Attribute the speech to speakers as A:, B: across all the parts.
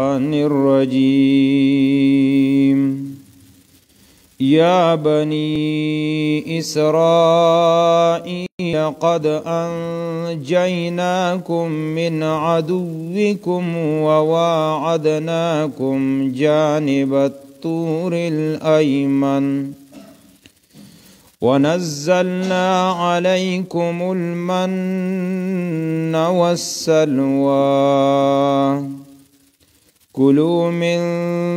A: الرجيم. يا بني إسرائيل قد أنجيناكم من عدوكم وواعدناكم جانب الطور الأيمن ونزلنا عليكم المن والسلوى كلوا من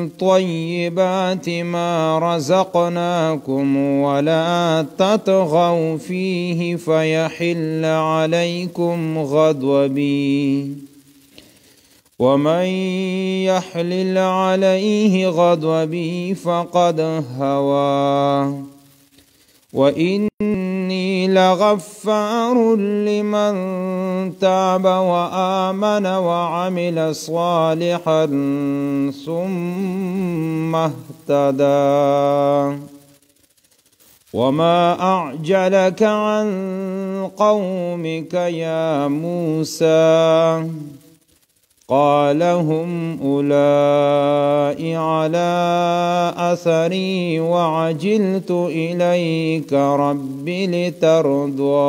A: طيبات ما رزقناكم ولا تطغوا فيه فيحل عليكم غضبي ومن يحلل عليه غضبي فقد هوى وإني لغفار لمن تاب وآمن وعمل صالحا ثم اهتدى. وما أعجلك عن قومك يا موسى؟ قال هم أولئك على أثري وعجلت إليك رب لترضى.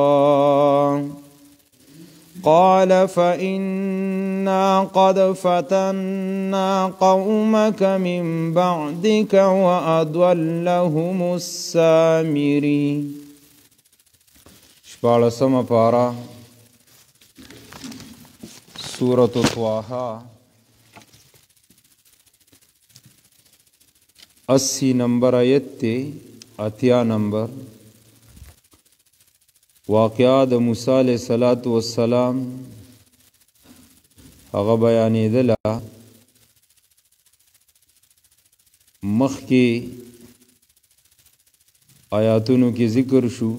A: قال فإنا قد فتنا قومك من بعدك وأضلهم السامري. شپاړسمه پاره، سورة طه، 80 نمبر آیت تے، 80 نمبر واقعہ د موسی علیہ الصلوۃ والسلام هغه بیانېدله. مخکې آیاتونو کې ذکر شو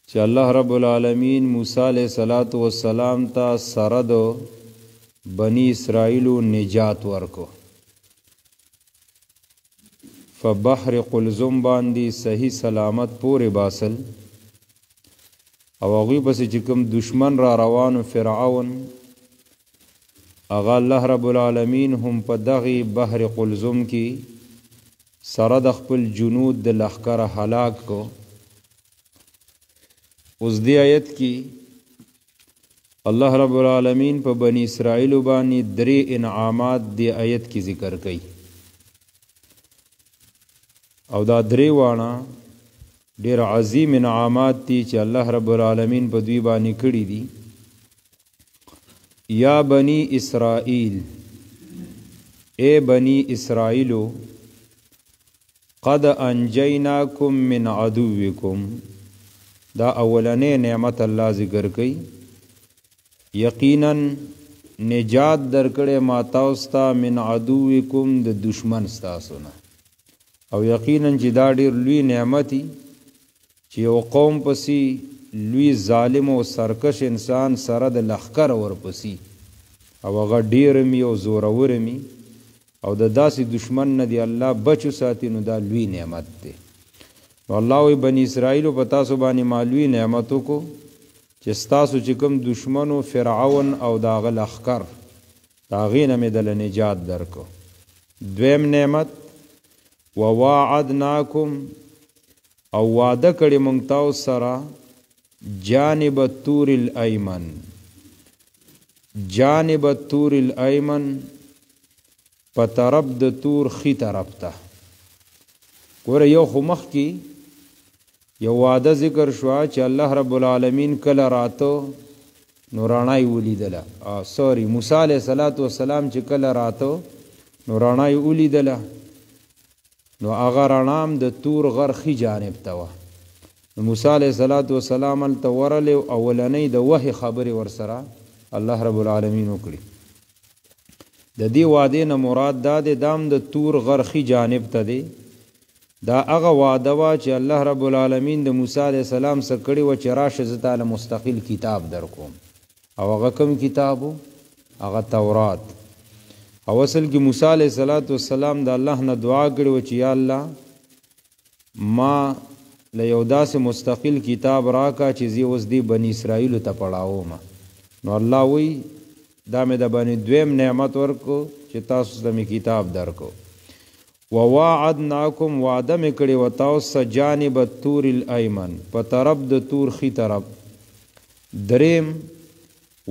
A: چې الله رب العالمین موسی علیہ الصلوۃ والسلام ته سره د بنی اسرائیلو نجات ورکو. فبحر قلزم باندې صحیح سلامت پورې باسل، او هغوی پسې چې کوم دشمن را روانو فرعون، هغه الله رب العالمین هم په دغې بحر قلزم کې سره د خپل جنود د لښکره هلاک کو. اوس دې آیت کې الله رب العالمین په بنی اسرائیلو باندې درې انعامات دې آیت کې ذکر کړي، او دا درې واړه ډېر عظیم انعامات دي چې الله رب العالمین په دوی باندې کړي دي. یا بنی اسرائیل، اے بنی اسرائیلو، قد انجیناکم من عدوکم. دا اولنې نعمت الله ذکر کړي، یقینا نجات درکړې ما تاسو ته من عدوکم، د دشمن ستاسو نه. او یقینا چې دا ډېر لوی نعمت دی چې یو قوم پسې لوی ظالم او سرکش انسان سره د لښکر ورپسې، او هغه ډېر مي او زورور مي، او د داسې دشمن نه دی الله بچ وساتي، نو دا لوی نعمت دی. نو الله وایي بني اسرائیلو په تاسو باندې ما لوی نعمت وکړو چې ستاسو چې کوم دشمنو فرعون او د هغه لښکر، د هغې نه مې دله نجات درکړو. دویم نعمت، وواعدناکم، او وعده کړې مونږ تاسو سره جانب الطور الایمن. جانب الطور الایمن، په طرف د تور ښي طرف ته. ګوره یو خو مخکې یو وعده ذکر شوه چې الله رب العالمین کله راته نو رڼا یې ولیدله، سوري موسی علیه الصلاة والسلام چې کله راته نو رڼا یې ولیدله، نو هغه رڼا هم د تور غر ښي جانب ته وه. نو موسی علیه الصلاة والسلام هلته ورغلی، اولنۍ د وحې خبرې ورسره الله رب العالمین وکړي. د دې وعدې نه مراد دا دی، دا هم د تور غر ښي جانب ته دی. دا هغه وعده وه چې الله رب العالمین د موسی علیه السلام څخه کړې وه چې راشه زه تاله مستقل کتاب درکوم. او هغه کوم کتاب و؟ هغه تورات. او اصل کې موسی علیه الصلاة والسلام د الله نه دعا کړې وه چې یا الله ما له یو داسې مستقل کتاب راکا چې زه اوس دې بني اسرائیلو ته پړاوم. نو الله وایي دا مې د باندې دویم نعمت ورکو چې تاسو ته مې کتاب درکو. وواعدناکم، وعده مې کړې وه تاسو ته جانب الطور الایمن، په طرف د تور ښي طرف. دریم،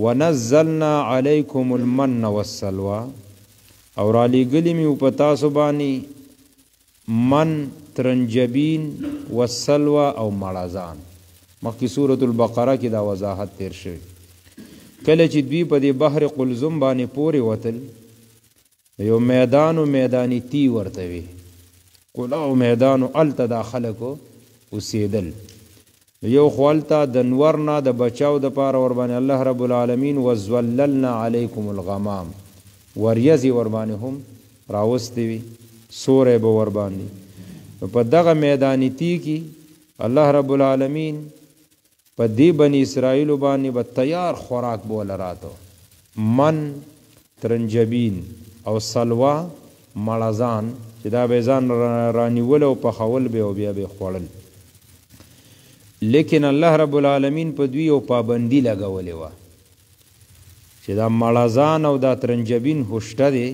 A: ونزلنا علیکم المن والسلوى، او رالیږلي مې وو په تاسو باندې من، ترنجبین، والسلوى او مړزان. مخکې سورة البقره کې دا وضاحت تیر شوی. کله چې دوی په دې بحر قلزم باندې پورې وتل، یو میدان و میدانی تی ورته وي، کلاو میدان و، هلته دا خلکو اوسېدل. یو خو هلته د نور نه د بچاو دپاره ورباندې الله رب العالمین وظللنا علیکم الغمام، وریځې ورباندې هم راوستې وي، سوری به ورباندې. په دغه میدانی تی کې الله رب العالمین په دې بني اسرائیلو باندې به تیار خوراک به وله راته، من، ترنجبین او سلوا، مړزان، چې دا به یې ځان رانیول او پخول به او بیا به یې خوړل. لیکن الله رب العالمین په دوی یو پابندي لګولې وه چې دا مړزان او دا ترنجبین خو شته دی،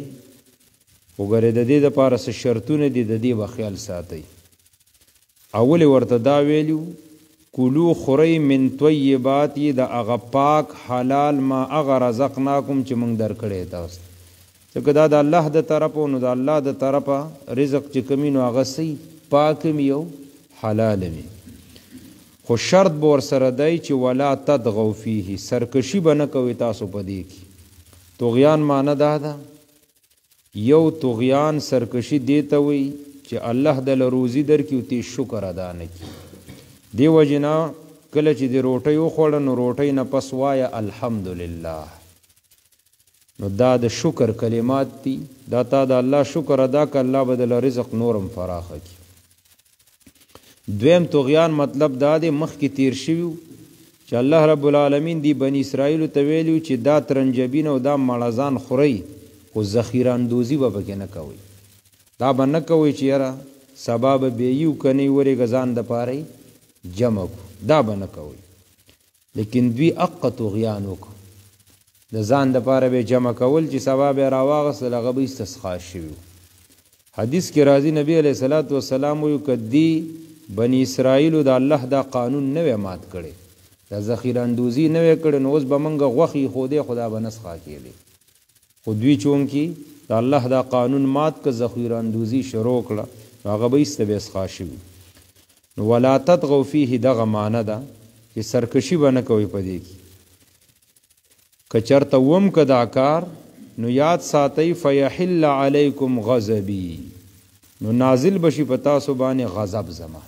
A: خو ګورې د دې دپاره څه شرطونه دي، د دې به خیال ساتئ. اول یې ورته دا ویلي، کلو خورئ من طیبات، د هغه پاک حلال ما هغه رزقناکم چې موږ درکړی تاسو ته. ځکه دا د الله د طرفه، نو د الله د طرفه رزق چې کوم وي نو هغه صحیح پاک وي او حلال وي، خو شرط به ورسره دی چې ولا تطغوا فیه، سرکشي به نه کوئ تاسو په دې کې. طغیان معنی دا ده، یو طغیان سرکشي دې ته وایي چې الله د له روزي درکړي او تی شکر ادا نه کړي. دې وجې نه کله چې دې روټۍ وخوړه نو روټۍ نه پس وایه الحمدلله، نو دا د شکر کلمات دي، دا تا د الله شکر ادا کړه، الله به د له رزق نورم فراخه کړي. دویم طغیان مطلب دا دی، مخکې تیر شوي چې الله رب العالمین دی بني اسرائیلو ته ویلي چې دا ترنجبین او دا مړزان خورئ، خو ذخیره اندوزي به پکې نه کوئ. دا به نه کوئ چې یاره سبا به بییو که نه ورېږه ځان دپاره یې جمع کړو، دا به نه کوئ. لیکن دوی اقه طغیان وکړو، د ځان دپاره به یې جمع کول چې سبا به یې راواغستل، هغه به استسقا شوي وو. حدیث کې راځي نبی علیه الصلاة والسلام وایي که دې بني اسرائیلو د الله دا قانون نه وی مات کړی، دا ذخیره اندوزي نه وی کړې، نو اوس به موږ غوښې ایښودې خو دا به نه څښا کېدې. خو دوی چونکې د الله دا قانون مات که ذخیره اندوزي شروع کړه، نو هغه به ایسته بیا څښا شوي. نو ولا تطغوا فیه دغه معنی ده چې سرکشي به نه کوئ په دې کې. که چېرته وم که دا کار، نو یاد ساتئ فیحل علیکم غضبي، نو نازل به شي په تاسو باندې غضب زما.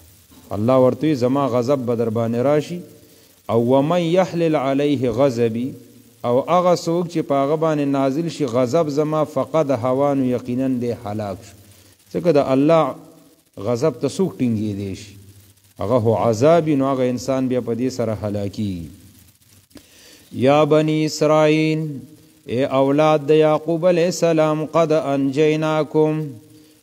A: الله ورته وایي زما غضب به در باندې راشي. او ومن یحلل علیه غضبي، او هغه څوک چې په هغه باندې نازل شي غضب زما، فقد هوا، نو یقینا دی هلاک شو. ځکه د الله غضب ته څوک ټینګېدی شي، هغه هو عذاب، نو هغه انسان بیا په دې سره هلاکیږي. یا بني اسرائیل، ای اولاد د یعقوب علیه السلام، قد انجیناکم،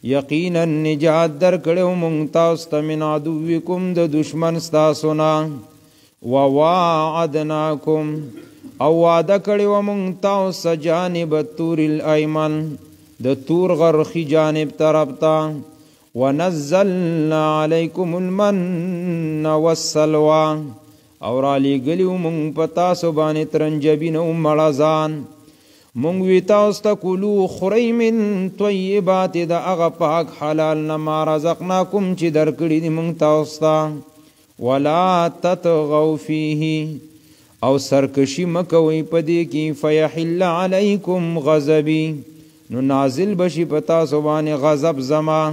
A: یقینا نجات درکړو مونږ تاسو ته من عدوکم، د دشمن ستاسو نه، وواعدناکم، او وعده کړې وه مونږ تاسو ته جانب الطور الایمن، د تور غر ښي جانب طرف ته، ونزلنا علیکم المن والسلوى، او رالیږلي وو مونږ په تاسو باندې ترنجبین او مړزان. مونږ وی تاسو ته کلو خورئ من طیبات، د هغه پاک حلال نه ما رزقناکم چې درکړي دي مونږ تاسو ته، ولا تطغوا فیه، او سرکشي مه کوئ په دې کې، فیحل علیکم غضبي، نو نازل به شي په تاسو باندې غضب زما.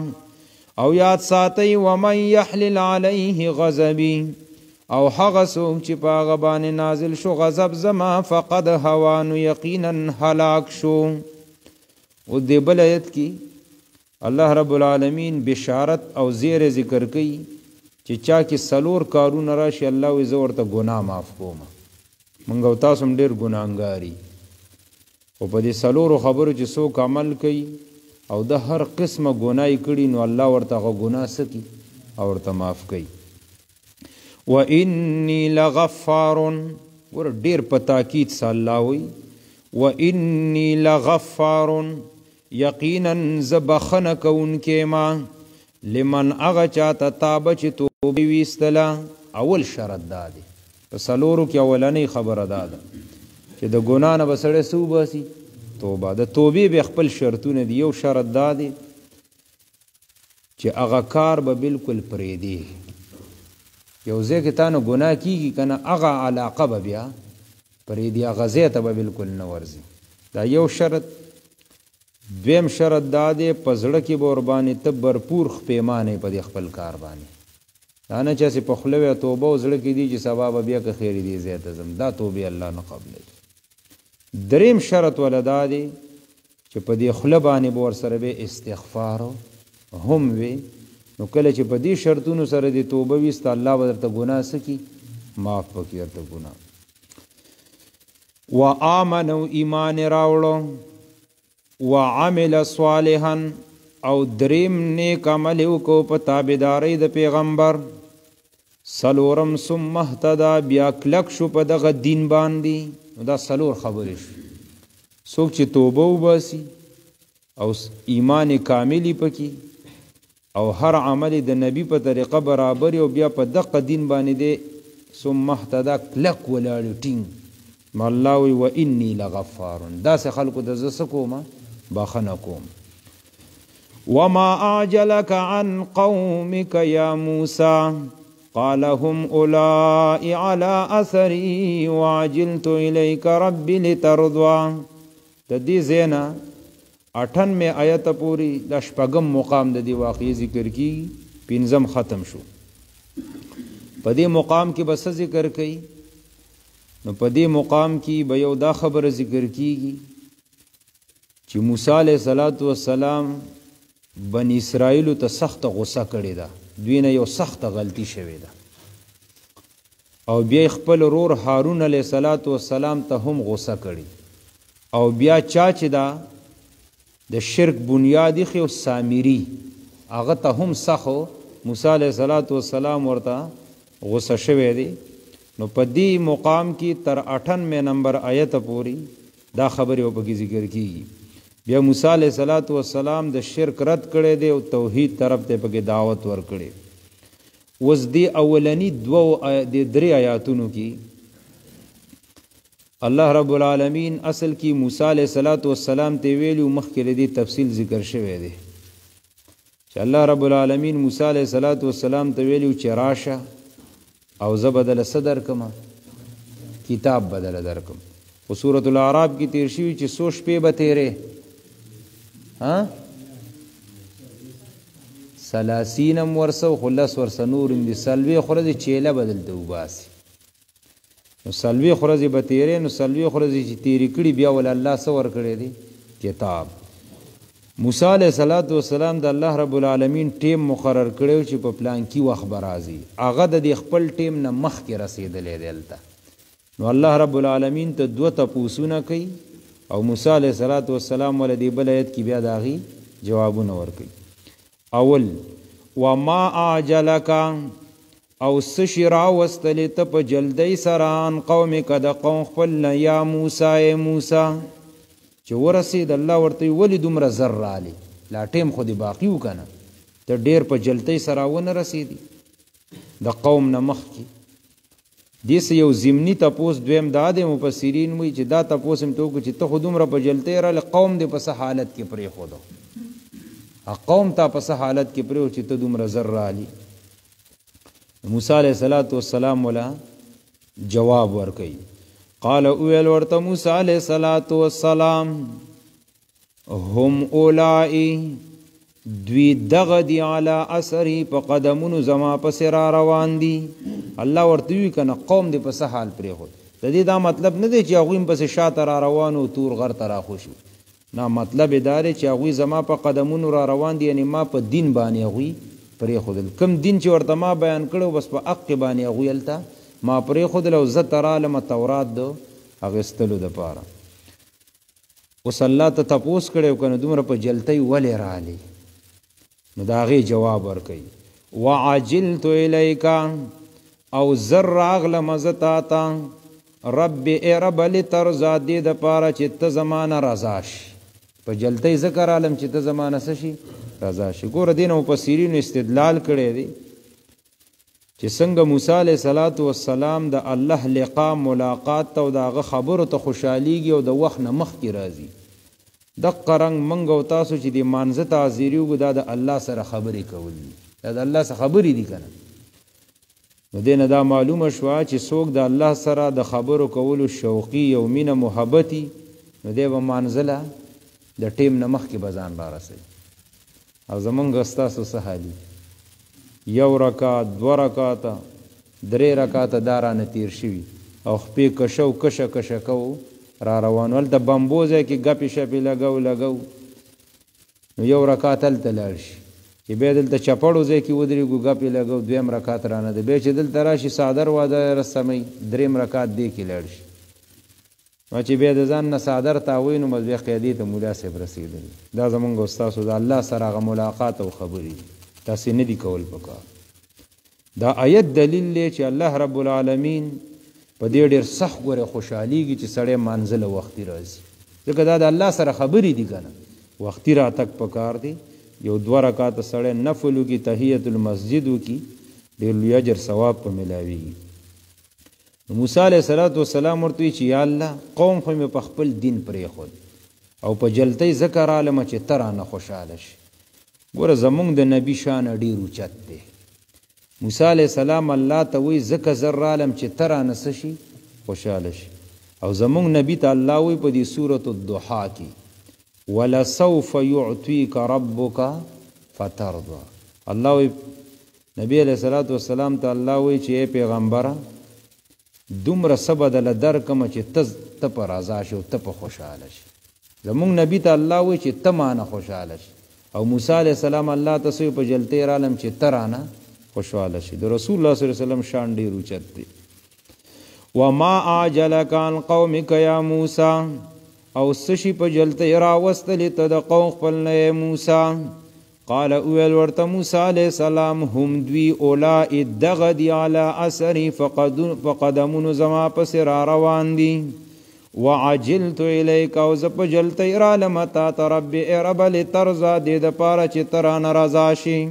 A: او یاد ساتئ ومن یحلل علیه غضبي، او هغه څوک چې په هغه باندې نازل شو غضب زما، فقد هوا، نو یقینا هلاک شو. اوس دې بل آیت کې الله رب العالمین بشارت او زیر ذکر کوي چې چا کې څلور کارونه راشي، الله وایي زه ورته ګناه معاف کوم. موږ او تاسو هم ډېر ګناهګاري، خو په دې څلورو خبرو چې څوک عمل کوي او د هر قسمه ګناه یې کړي، نو الله ورته هغه ګناه څه کړي او ورته معاف کوي. وإني لغفار، ور ډېر په تاکید سره الله وایي وانی لغفار، یقینا زه بخښنه کوونکی ما لمن هغه چاته تابه چې توبه ویستله. اول شرط دا دی په څلورو کې، اولنۍ خبره دا ده چې د ګناه نه به سړی څه وباسي؟ توبه. د توبې به خپل شرطونه دي. یو شرط دا دی چې هغه کار به بالکل پرېږدې. یو ځای کې تا نه ګناه کېږي که نه، هغه علاقه به بیا پرېږدي، هغه ځای ته به بالکل نه ورځي. دا یو شرط. دویم شرط دا دی په زړه کې به ورباندې ته برپور خپېمانه یې په دې خپل کار باندې. دا نه چې هسې په خوله وایې توبه او زړه کې دي چې سبا به بیا که خیر دې ځای ته ځم، دا توبې الله نه قبلوي. دریم شرط وله دا دی چې په دې خوله باندې به ورسره به استغفار هم وي. نو کله چې په دې شرطونو سره دې توبه ویسته، الله به درته ګناه څه کړي؟ معاف به کړي درته ګناه. وآمنو، ایمان یې راوړو، وعمل صالحا، او دریم نیک عمل یې وکړو په تابعدارۍ د پیغمبر. څلورم ثم اهتدی، بیا کلک شو په دغه دین باندې. نو دا څلور خبرې شوې. څوک چې توبه وباسي او ایمان کامل یې پکې او هر عمل د نبی په طریقه برابر او بیا په دغه دین باندې دی ثم اهتدی کلک ولاړ ټینګ، نو الله وایي وانی لغفار، داسې خلکو ته زه څه کوم؟ بخښنه کوم. وما أعجلك عن قومك يا موسى قال هم أولئك على أثري وعجلت إليك ربي لترضى. د دې ځای نه 98 آیت پورې دا شپږم مقام د دې واقعې ذکر کیږي، پنځم ختم شو. په دې مقام کې به څه ذکر کوي؟ نو په دې مقام کې به یو دا خبره ذکر کیږي چې موسی علیه الصلاة والسلام بني اسرائیلو ته سخته غوسه کړې ده، دوی نه یو سخته غلطي شوې ده، او بیا خپل ورور هارون علیه الصلاة والسلام ته هم غوسه کړې، او بیا چا چې دا د شرک بنیاد ایښی او سامري هغه ته هم سخو موسی علیه الصلاة والسلام ورته غوسه شوی دی. نو په دې مقام کې تر 98 نمبر آیت پورې دا خبرې پکې ذکر کیږي. بیا موسی علیه الصلاة والسلام د شرک رد کړی دی او توحید طرف ته پکې دعوت ورکړی. اوس دې اولني دوو دې درې آیاتونو کې الله رب العالمین اصل کې موسی علیه الصلاة والسلام ته ویلي، مخکې له دې تفصیل ذکر شوی دی چې الله رب العالمین موسی علیه الصلاة والسلام ته ویلي چې راشه او زه به دله څه درکړم؟ کتاب به دله درکړم. خو سورة الاعراف کې تېر شوي چې څو شپې به تېرې؟ ها 30 هم ورسه خو لس ورسه نور هم دي، 40 ورځې چیله به دلته وباسي. نو 40 ورځې به تېرې، نو 40 ورځې چې تېرې کړي بیا وله الله څه ورکړی دی؟ کتاب. موسی علیه الصلاة والسلام د الله رب العالمین ټیم مقرر کړی چې په پلانکي وخت به راځي، هغه د دې خپل ټیم نه مخکې رسېدلی دی هلته. نو الله رب العالمین ته دوه تپوسونه کوي او موسی علیه الصلاة والسلام وله دې بل آیت کې بیا د هغې جوابونه ورکوي. اول، وما اعجلک، او څه شي راوستلې ته په جلدۍ سره عن قومک، د قوم خپل نه، یا موسی ای موسی. چې ورسېد الله ورته ولې دومره زر راغلې؟ لا ټیم خو دې باقي و که نه، ته ډېر په جلتۍ سره ونه رسېدې د قوم نه مخکې. دې څه یو ضمني تپوس دویم دا دی، مفسرین وایي چې دا تپوس هم ته وکړو چې ته خو دومره په جلتۍ راغلې، قوم دې په څه حالت کې پرېښودو؟ قوم تا په څه حالت کې پرېښود چې ته دومره زر راغلې؟ موسی علیه الصلاة والسلام ولا جواب ورکوي. قال اویل ورته موسی علیه الصلاة والسلام هم اولائی، دوی دغه دی علی اثری، په قدمونو زما پسې را روان دي. الله ورته وی که نه قوم دې په څه حال پرېښود؟ د دې دا مطلب نه دی چې هغوی هم پسې شاته را روان او تور غر ته راخوشي، نه، مطلب یې دا دی چې هغوی زما په قدمونو را روان دي، یعنې ما په دین باندې هغوی پرېښودل، کوم دین چې ورته ما بیان کړی بس په حق باندې هغوی هلته ما پرېښودل او زه ته رالم تورات د اخیستلو دپاره. اوس الله ته تپوس کړی که نه دومره په جلتۍ ولې راغلې؟ نو د هغې جواب ورکوي وعجلت الیک، او زر راغلم زه تا ته رب ای رب لترضا، دې دپاره چې ته زما نه رضا شي. په جلتۍ ځکه رالم چې ته زما نه څه شي؟ رضا شي. ګوره دې نه مفسرینو استدلال کړی دی چې څنګه موسی علیه الصلاة والسلام د الله لقا ملاقات ته او د هغه خبرو ته خوشحالېږي او د وخت نه مخکې راځي، دقه رنګ موږ او تاسو چې دې مانځه ته حاضرېږو دا د الله سره خبرې کول دي، دا د الله سره خبرې دي که نه. نو دې نه دا معلومه شوه چې څوک د الله سره د خبرو کولو شوقي او مینه محبتي، نو دی به مانځله د ټیم نه مخکې به ځان را رسوي. او زمونږ ستاسو څه حالي؟ یو رکعت، دوه رکعته، درې رکعته دا رانه تېر شوي او خپې کشه او کشه کشه کوو را روانو. هلته بمبو ځای کې ګپې شپې لګو لګو، نو یو رکعت هلته لاړ شي، چې بیا دلته چپړو ځای کې ودرېږو ګپې لګو، دویم رکعت رانه دی. بیا چې دلته راشي څادر واده رسموي، دریم رکعت دې کې لاړ شي. نو چې بیا د ځان نه څادر تاووي نو بس بیا قیدې ته ملا صاحب رسېدلی. دا زمونږ او ستاسو د الله سره هغه ملاقات او خبرې دي، تاسې نه دي کول پکار. دا آیت دلیل دی چې الله رب العالمین په دې ډېر سخت ګورې خوشحالېږي چې سړی مانځله وختي راځي، ځکه دا د الله سره خبرې دي که نه. وختي راتګ پکار دی، یو دوه رکعته سړی نفل وکړي، تحیت المسجد وکړي، ډېر لوی اجر ثواب په ملاویږي. نو موسی علیه الصلاة والسلام ورته وایي چې یا الله قوم خو مې په خپل دین پرېښود او په جلتۍ ځکه رالمه چې ته رانه خوشحاله شې. ګوره زمونږ د نبي شان ډېر اوچت دی. موسی علیه السلام الله ته وایي ځکه زه رالم چې ته رانه څه شي؟ خوشحاله شي. او زمونږ نبي ته الله وایي په دې سورة الضحا کې ولسوف يعطيك ربك فترضى. الله وایي نبی علیه الصلاة والسلام ته الله وایي چې ای پیغمبره دومره څه به درله درکړم چې ته په رضا شې او ته په خوشحاله شې. زمونږ نبي ته الله وایي چې ته مانه خوشحاله شې. او موسی علیه السلام الله ته څه په جلتۍ رالم چې ته رانه خوشحاله شې. د رسول الله صلی الله علیه وسلم شان ډېر اوچت دی. وما اعجلک عن قومک یا موسی، او څه شي په جلتۍ راوستلې ته د قوم خپل نه ای موسی؟ قال وویل ورته موسی علیه السلام هم دوی اولئ دغه دي علی اثري په قدمونو زما پسې را روان دي. وعجلت الیک، او زه په جلتۍ رالم تا ته رب ای رب لترضا، دې دپاره چې ته رانه رضا شې.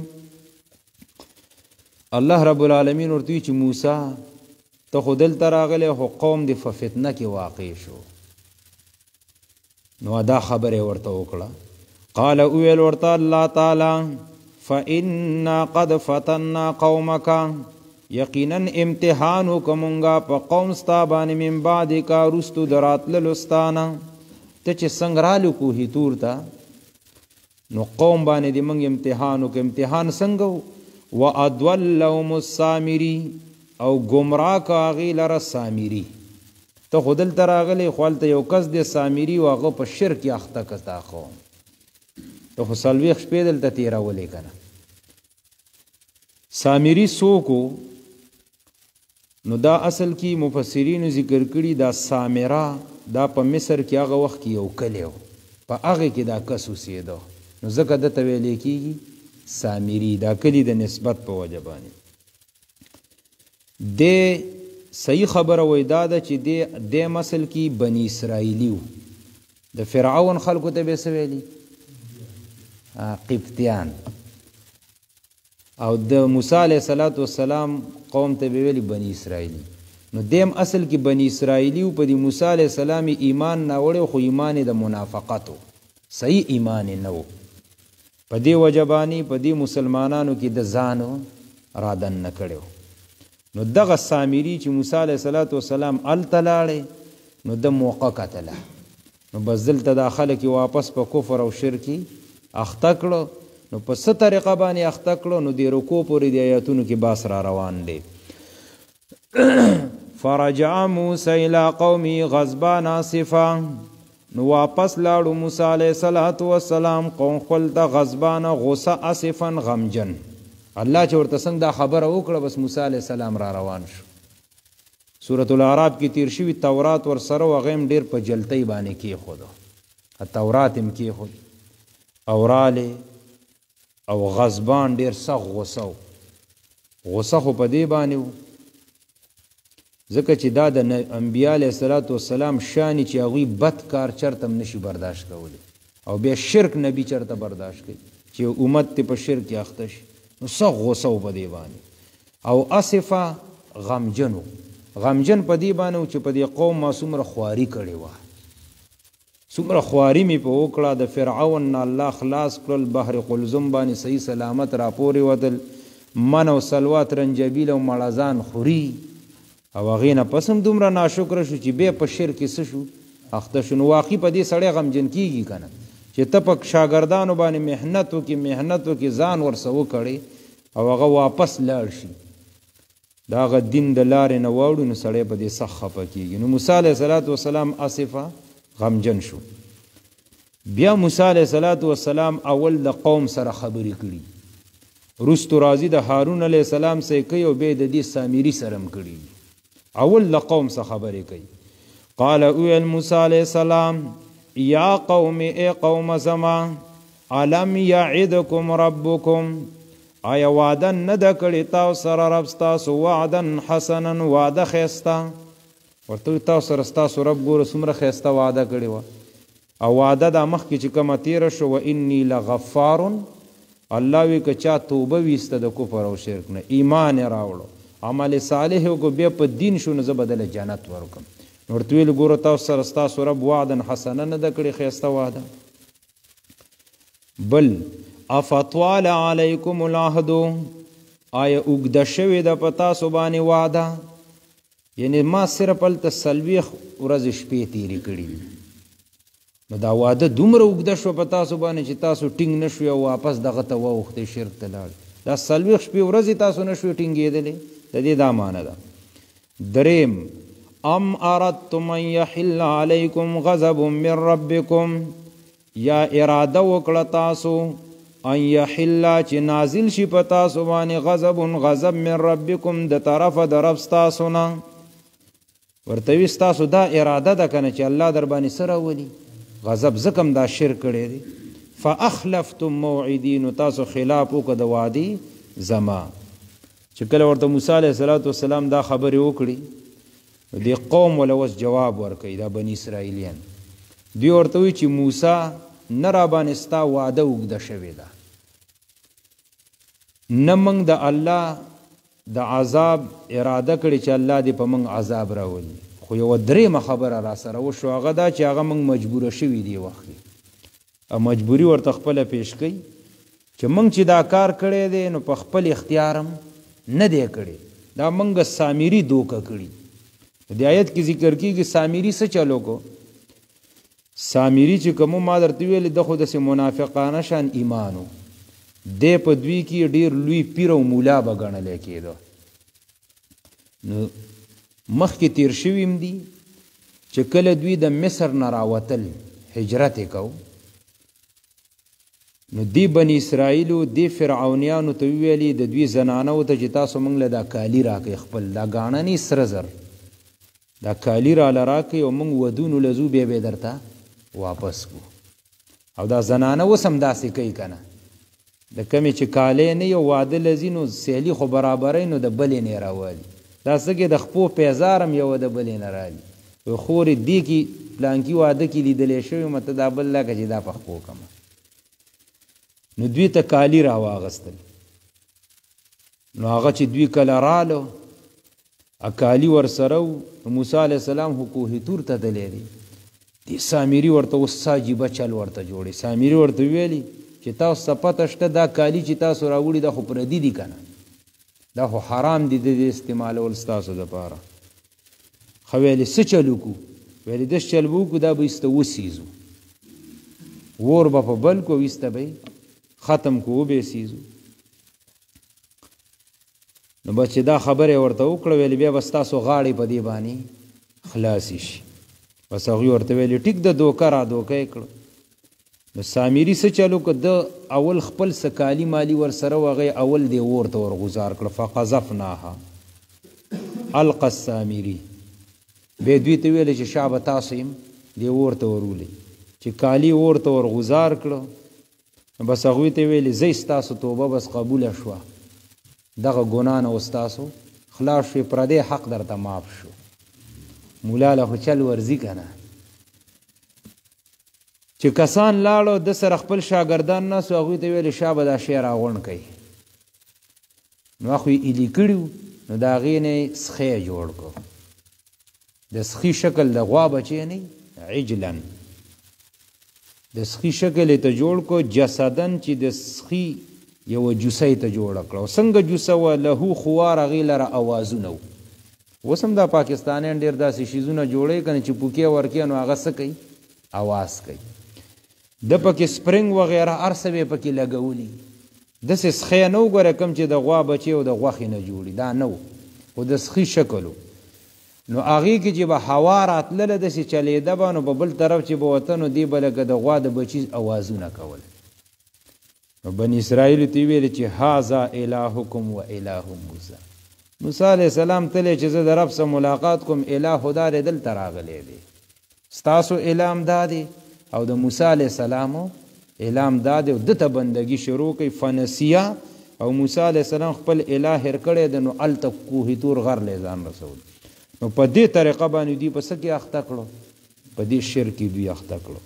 A: الله رب العالمین ورته وایي چې موسی ته خو دلته راغلی خو قوم دې په فتنه کې واقع شو. نو دا خبره ورته وکړه. قال اویل ورته الله تعالی فإنا قد فتنا قومک، یقینا امتحان وکړه مونږه په قوم ستا باندې من بعدک وروستو د راتللو ستا نه. ته چې څنګه رالو کوهي تور ته، نو قوم باندې دې مونږ امتحان وکړو. امتحان څنګه و؟ وأضلهم السامري، او ګمراه که هغې لره سامري. ته خو دلته راغلی خو هلته یو کس دی سامري و، هغه په شرک کې اخته که ستا قوم. ته خو څلوېښت شپې دلته تېرولې که نه. سامري څوک و؟ نو دا اصل کې مفسرینو ذکر کړي دا سامره دا په مصر کې هغه وخت کې یو کلی و، په هغې کې دا کس اوسېده، نو ځکه ده ته ویلی کېږي سامري، دا کلی د نسبت په وجه باندې. دی صحیح خبره وایي دا ده چې دی مثل کې بني اسرائیلي و، د فرعون خلکو ته به یې څه ویلي؟ قبطیان. او د موسی علیه الصلاة والسلام قوم ته به ویلي بني اسرائیلي. نو دیم اصل کې بني اسرائیلي و، په دې موسی علیه السلام یې ایمان ناوړی خو ایمان یې د منافقت و، صحیح ایمان یې نه و. په دې وجه باندې په دې مسلمانانو کې د ځان را دننه کړی و. نو دغه سامري چې موسی علیه الصلاة والسلام هلته لاړی نو ده موقع کتله، نو بس دلته دا خلک یې واپس په کفر او شرک اخته کړو. نو په څه طریقه باندې اخته کړو؟ نو د رکوع پورې د آیاتونو کې باس را روان دی. فرجع موسی الی قومه غضبان آسفا، نو واپس لاړو موسی علیه الصلاة والسلام قوم خپل ته غضبان غصه آسفا غمجن. الله چې ورته څنګه دا خبره وکړه بس موسی علیه السلام را روان شو. سورة الاعراف کې تیر شوي تورات ورسره و، هغه هم ډېر په جلتۍ باندې کېښودو، تورات هم کېښود او رالی او غضبان ډېر سخت غصه و. غصه خو په دې باندې و ځکه چې دا د انبیا علیه الصلاة والسلام شان چې هغوی بد کار چرته هم نشي برداشت کولی، او بیا شرک نبی چرته برداشت کوي چې امت ته په شرک کې اخته شي، نو سخت غوسه و په دې باندې. او اسفه غمجن و، غمجن په دې باندې و چې په دې قوم ما څومره خواري کړې وه، څومره خواري مې په وکړه، د فرعون نه الله خلاص کړل، بحر قلزم باندې صحیح سلامت راپورې وتل، من او سلوا ترنجبیل او مړزان خوري، او هغې نه پس هم دومره ناشکره شو چې بیا په شرک کې څه شو، اخته شو. نو واقعي په دې سړی غمجن کېږي که نه، چې ته په شاګردانو باندې محنت وکړې، محنت وکړې، ځان ورسه وکړې او هغه واپس لاړ شي، د هغه دین د لارې نه واوړي، نو سړی په دې سخت خفه کېږي. نو موسی علیه الصلاة والسلام اسفه غمجن شو. بیا موسی علیه الصلاة والسلام اول د قوم سره خبرې کړي، وروستو راځي د هارون علیه السلام سره یې کوي، او بیا د دې سامري سره هم کړي دي. اول د قوم سره خبرې کوي. قال اویل موسی علیه السلام یا قوم، ای قوم زما، الم یعدکم ربکم، آیا وعده نه ده کړې تاسو سره رب ستاسو وعدا حسنا، وعده ښایسته؟ ورته وویل تاسو سره ستاسو رب ګوره څومره ښایسته وعده کړې وه، او وعده دا مخکې چې کومه تېره شوه، وانی لغفار، الله وی که چا توبه ویسته د کفر او شرک نه، ایمان یې راوړو، عمل صالح یې وکړو، بیا په دین شو، نو زه به دله جنت ورکړم. نو ورته ویل ګوره تاسو سره ستاسو رب وعدا حسنه نه ده کړې ښایسته وعده. بل افطوال علیکم العهد، آیا اوږده شوې ده په تاسو باندې وعده؟ یعنی ما صرف هلته 40 ورځې شپې تېرې کړې دي، نو دا وعده دومره اوږده شوه په تاسو باندې چې تاسو ټینګ نه شوې او واپس دغه ته واوښتئ، شرک ته لاړ. دا 40 شپې ورځې تاسو نه شوې ټینګېدلې، د دې دا معنی ده. دریم ام اردتم ان یحل علیکم غضب من ربکم، یا اراده وکړه تاسو ان یحل چې نازل شي په تاسو باندې غضب، غضب من ربکم، د طرفه د رب ستاسو نه. ورته وي ستاسو دا اراده ده که نه چې الله در باندې څه راولي غضب، ځکه هم دا شرک کړی دی. فاخلفتم موعدي، نو تاسو خلاف وکړه د وعدې زما. چې کله ورته موسی علیه الصلاة والسلام دا خبرې وکړي، دې قوم وله اوس جواب ورکوي، دا بني اسرائیلیان دوی ورته وایي چې موسی نه را باندې ستا وعده اوږده شوې ده، نه موږ د الله د عذاب اراده کړې چې الله دې په موږ عذاب راولي، خو یوه درېیمه خبره را سره وشوه، هغه دا چې هغه موږ مجبوره شوي دي وخت کې، او مجبوري ورته خپله پیش کوي چې موږ چې دا کار کړی دی نو په خپل اختیار هم نه دی کړی، دا موږ سامري دوکه کړي. دې آیت کې ذکر کېږي سامري څه چلو کو. سامري چې کوم ما درته ویل د خو داسې منافقانه شان ایمان و، دی په دوی کې ډېر لوی پیر او مولا به ګڼلی کېده. نو مخکې تېر شوي هم دي چې کله دوی د مصر نه راوتل هجرت یې کو، نو دې بني اسرائیلو دې فرعونیانو ته وویلې د دوی زنانو ته چې تاسو موږ له دا کالي راکړئ، خپل دا ګاڼه نه سره زر دا کالي راله راکړئ او موږ ودونو له ځو، بیا به یې درته واپس کړو. او دا زنانه اوس هم داسې کوي که نه، د کومې چې کالی نه یو واده له ځي نو سیالي خو برابروي، نو د بلې نه یې راوالي. دا څه کې د خپو پیزار هم یوه د بلې نه رالي، وایي خورې دې کې پلانکي واده کې لیدلی شوی یم، ته دا بل لکه چې دا په خپو کمه. نو دوی ته کالي راواغستل، نو هغه چې دوی کله رالو کالي ورسره وو، نو موسی علیه السلام خو کوه طور ته تللی دی، دې سامري ورته اوس څه عجیبه چل ورته جوړې. سامري ورته ویلي چې تاسو ته پته شته دا کالي چې تاسو راوړي دا خو پردي دي که نه، دا خو حرام دي د دې استعمالول ستاسو دپاره. ښه ویلې څه چل وکړو؟ ویلې داسې چل به وکړو دا به ایسته وسیزو، اور به په بل کړو، ایسته به یې ختم کړو، وبه یې سیزو. نو بس چې دا خبره یې ورته وکړه، ویلې بیا به ستاسو غاړې په دې باندې خلاصې شي. بس هغوی ورته ویلې ټیک ده، دوکه را دوکه یې کړه. نو سامري څه چل وکړ، ده اول خپل څه کالي مالي ورسره وه، هغه یې اول دې اور ته ورغوځار کړه. فقذفناها القى السامري، بیا دوی ته ویلې چې شابه تاسو یم دې اور ته ورولئ. چې کالي اور ته ورغوځار کړه، بس هغوی ته ویلې ځئ ستاسو توبه بس قبوله شوه، دغه ګناه نه اوس تاسو خلاص شوې، پردی حق درته معاف شو. مولا له خو چل ورځي که نه. چې کسان لاړو د سره خپل شاګردان ناست وو، هغوی ته ویل شابه دا شی راغونډ کړئ. نو هغه خو یې ایلي کړي وو، نو د هغې نه یې سخی جوړ کړو. د سخي شکل د غوا بچی نه، عجلا د سخي شکل یې ته جوړ کړو، جسدن چې د سخي یوه جوسه یې ته جوړه کړه. او څنګه جوسه وه؟ له خوار هغې لره اوازونه وو. اوس هم دا پاکستانیان ډېر داسې شیزونه جوړوي که نه چې پوکې ورکوي نو هغه څه کوي؟ اواز کوي. ده پکې سپرنګ وغیره هر څه به یې پکې لګولي. داسې سخی نه وګوره کوم چې د غوا بچی او د غوښې نه جوړي، دا نه و، خو د سخي شکل و. نو هغې کې چې به هوا راتلله داسې چلېده به، نو په بل طرف چې به وته نو دې به لکه د غوا د بچي اوازونه کول. نو بني اسرائیلو ته یې ویل چې هذا الهکم و اله موسی. موسی علیه السلام تللی چې زه د رب سره ملاقات کوم، اله خدا دی دلته راغلی دی، ستاسو اله هم دا دی او د موسی علیه السلام اله هم دا دی، او ده ته بندګي شروع کوي. فنسیه، او موسی علیه السلام خپل اله هېر کړی دی، نو هلته کوه طور غر له ځان رسول. نو په دې طریقه باندې دوی په څه کې اخته کړو؟ په دې شرک کې دوی اخته کړو.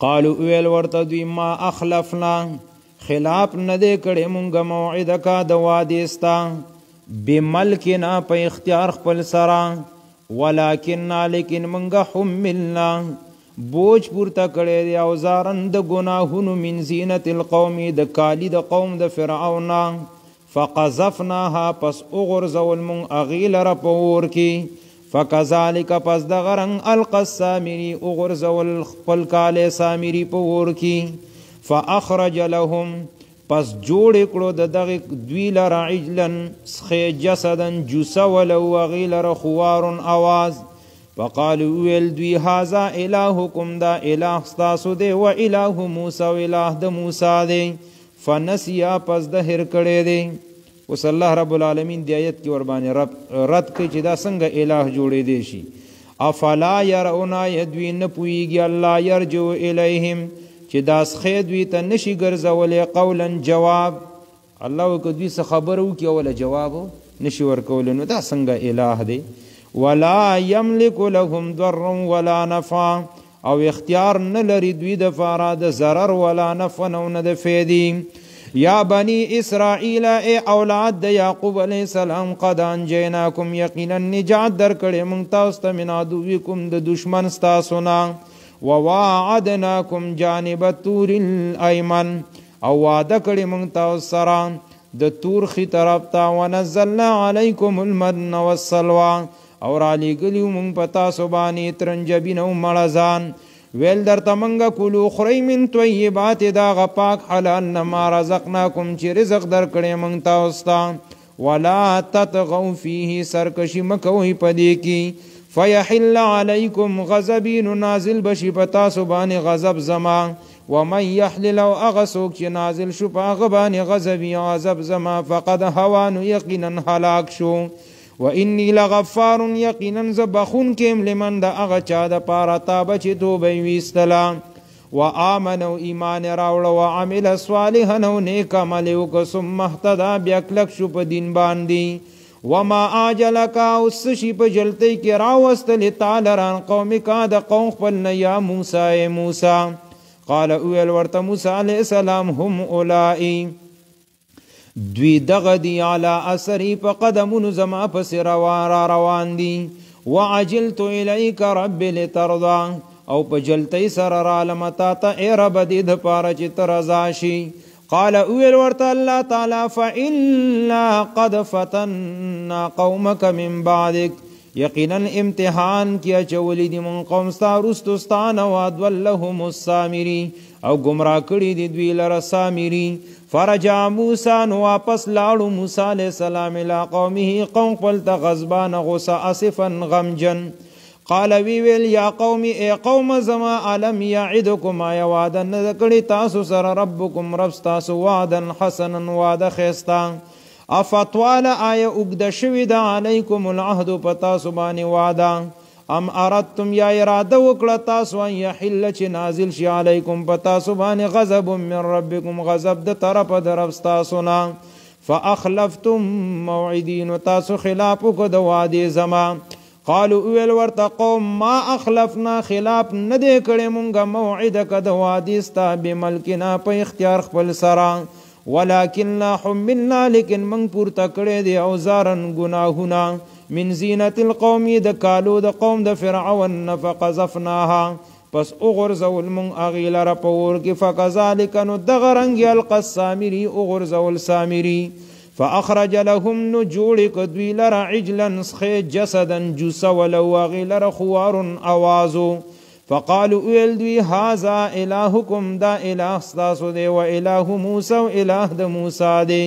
A: قالو ویل ورته دوی ما اخلفنا، خلاف نه دی کړی مونږ موعدک د وعدې ستا، بملکنا په اختیار خپل سره، ولکننا لیکن مونږ حملنا بوج پورته کړی دی اوزارا د ګناهونو من زینت القوم د کالي د قوم د فرعون، فقذفناها پس وغورځول مونږ هغې لره په اور کې، فکذلک پس دغه رنګ القى السامري وغورځول خپل کالی سامري په اور کې، فاخرج لهم پس جوړ کړو د دغه دوی لره عجلا سخی جسدا جوسه ولو هغې لره خوار اواز. فقالو ویل دوی هذا الهکم، دا اله ستاسو دی، و اله موسی او اله د موسی دی، فنسیا پس د هېر کړی دی. اوس الله رب العالمین دی آیت کې ورباندې رد کوي چې دا څنګه اله جوړېدی شي. افلا يرون، آیا دوی نه پوهېږي الله یرجع الیهم چې دا سخی دوی ته نشي ګرځولی قولا جواب. الله وایي که دوی څه خبره وکړي اوله جواب نشي ورکولی، نو دا څنګه اله دی؟ ولا یملک لهم ضرا ولا نفعا، او اختیار نه لري دوی دپاره د ضرر ولا نفع او نه د فایدې. یا بنی اسرائیل، ای اولاد د یعقوب علیه السلام، قد انجیناکم، یقینا نجات درکړی موږ تاسو ته من عدوکم د دشمن ستاسو نه، وواعدناکم جانب الطور الایمن، او وعده کړې موږ تاسو سره د تور ښي طرف ته، ونزلنا علیکم المن والسلوى، او رالیږلي وو موږ په تاسو باندې ترنجبین او مړزان. ویل درته موږ کلو خورئ من طیبات، دغه پاک حلال نه ما رزقناکم چې رزق درکړی موږ تاسو ته، ولا تطغوا فیه، سرکشي مه کوئ په دې کې، فیحل علیکم غضبي، نو نازل به شي په تاسو باندې غضب زما، ومن یحلل، او هغه څوک چې نازل شو په هغه باندې غضبي غضب زما، فقد هوا، نو یقینا هلاک شو. وانی لغفار، یقینا زه بخښونکی یم لمن د هغه چا دپاره تابه چې توبه یې ویستله، وآمن، او ایمان یې راوړه، وعمل صالحا، او نیک عمل یې وکړ، ثم اهتدی، بیا کلک شو په دین باندې. وما عجلک، او څه شي په جلتۍ کې راوستلې تا لره عن قومک د قوم خپل نه، یا موسی، ای موسی. قال وویل ورته موسی علیه السلام هم اولئ، دوی دغه دي، علی اثري، په قدمونو زما پسې را روان دي، وعجلت الیک رب لترضا، او په جلتۍ سره رالمه تا ته ای رب دې دپاره چې ته رضا شي. قال وویل ورته الله تعالی فإنا قد فتنا قومک من بعدک، یقینا امتحان کې اچولي دي مونږ قوم ستا وروستو ستا نه، وأضلهم السامري، او ګمراه کړي دي دوی لره سامري. فرجع موسی، نو واپس لاړو موسی علیه السلام الی قومه، قوم خپل ته غضبان غصه اسفا غمجن. قال وی ویل یا قوم، ای قوم زما، الم یعدکم، آیا وعده نه ده کړې تاسو سره ربکم رب ستاسو وعدا حسنا، وعده ښایسته؟ افطوال، آیا اوږده شوې ده علیکم العهد په تاسو باندې وعده؟ ام اردتم، یا اراده وکړه تاسو ان یحل چې نازل شي علیکم په تاسو باندې غضب من ربکم، غضب د طرفه د رب ستاسو نه، فاخلفتم موعدی، نو تاسو خلاف وکړو د وعدې زما. قالو ویل ورته قوم ما اخلفنا، خلاف نه دی کړی مونږه موعدک د وعدې ستا، بملکنا په اختیار خپل سره، ولکننا حملنا، لیکن مونږ پورته کړی دی اوزارا ګناهونه، من زینت القوم د کالو د قوم د فرعون، فقذفناها، پس وغورځول مونږ هغې لره په اور کې. فکذلک، نو دغه رنګ القى السامري، وغورځول سامري. فأخرج لهم، نو جوړ که دوی لره عجلا سخی جسدا جوسه، ولو هغې لره خوار اوازو. فقالو ویل دوی هذا الهکم، دا اله ستاسو دی، و اله موسی، او اله د موسی دی،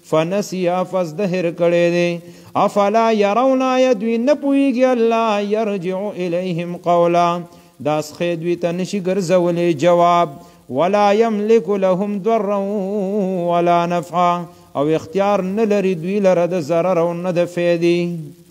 A: فنسیا، پس د هېر کړی دی. افلا یرون، آیا دوی نه پوهېږي الله یرجع الیهم قولا، دا سخی دوی ته نشي ګرځولی جواب، ولا یملک لهم ضرا ولا نفعا، او اختیار نه لري دوی لره د ضرر او نه د فایدې.